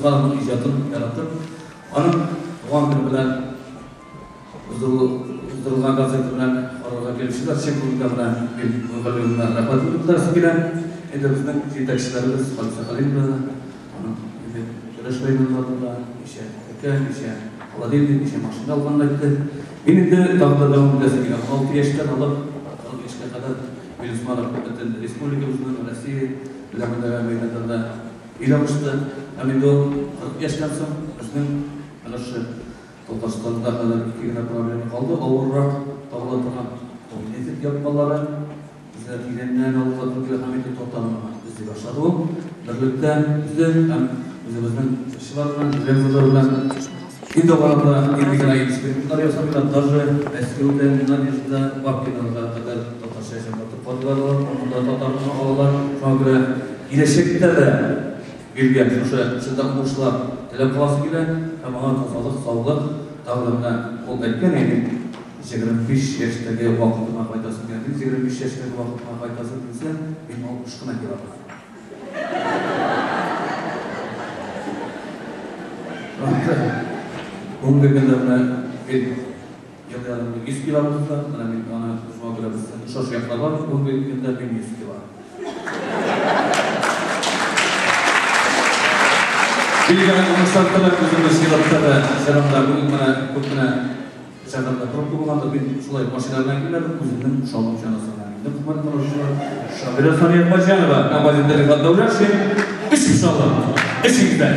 Усмановның иҗатын яратып, аның туган көне белән уздырылган концерты белән карарга килүчеләр чын күңелдән менә мин мөгаллимемә рәхмәт белдерәсем килә. Инде безнең җитәкчеләребез Халисә Хәлилова, аның инде Теләш районында ничә тәкә, ничә холодильник, ничә машина алганын әйтте. Мин инде тагын да дәвам итәсем килә. 16 яшьтән алып 40 яшькә кадәр Вил Усманов бөтен республикабызның, Россия күләмендәге мәйданнарда ил алышты. Һәм инде ул 40 яшьтән соң безнең менә шушы Татарстанда хәзер ике генә проблема калды. Авыррак табыла торган ул нефть япмалары. Безгә тирәннән алырга туры килә һәм инде татарны эзли башлады ул. Берлектә үзе һәм үзебезнең җырчылар белән, җырчылар белән инде арада нинди генә экспериментлар ясамыйлар, даже Мәскәүдә, Надежда Бабкинага кадәр татарча җырлатып карадылар алар, анда татарны алалар. Шуңа күрә киләчәктә дә биргән шушы эшендә уңышлар теләп каласы килә һәм аңа тазалык, саулык, тагы да менә ул әйткән инде 25 яшьтәге вакытыма кайтасым килә. Мин 25 яшьтәге вакытыма кайтасым килсә, мин 60 кына килә алам. Бүгенге көндә менә мин ел ярымда 100 кило булса, менә мин аны шуңа күрә безнең ошаш яклар бар, бүгенге көндә мин 100 кило. Билгеле уңышлар теләп үзебез чиратта да чиратта бүген менә күп кенә шәһәрдә пробка булганда мин шулай машина белән килмәдем, үземнең шалым чанасы белән килдем. Хөрмәтле тамашачылар, Шагыйрә Сания Ахмәтҗанова, композитор Рифат Дәүләтшин, өч шалым, өч егетләр.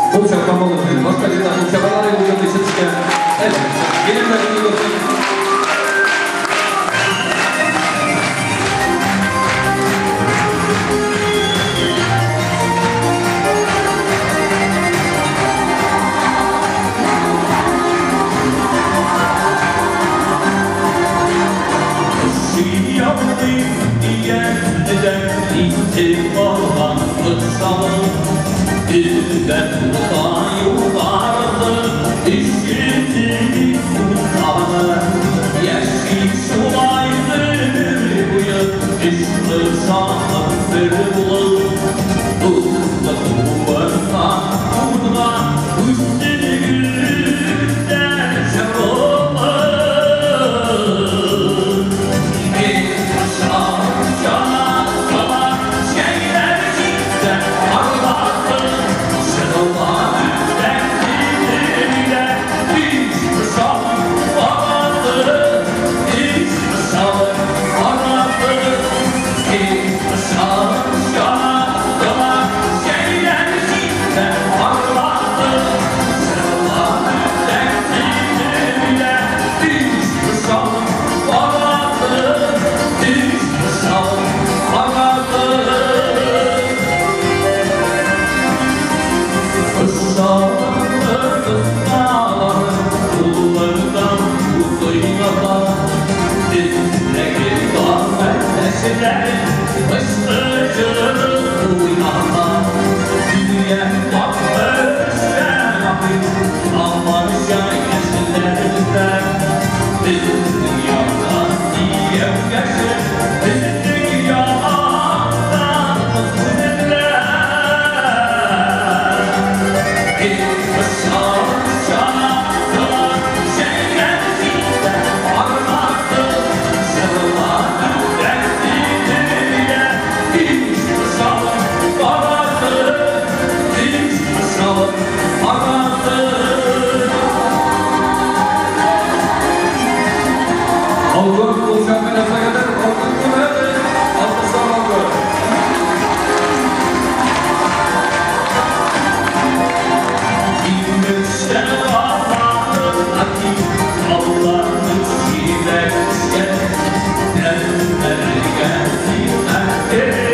Кул чапкан булып, башка җирдә кул чабалар иде, ул ишетешкә. Минем дә күңел булсын. Yeah.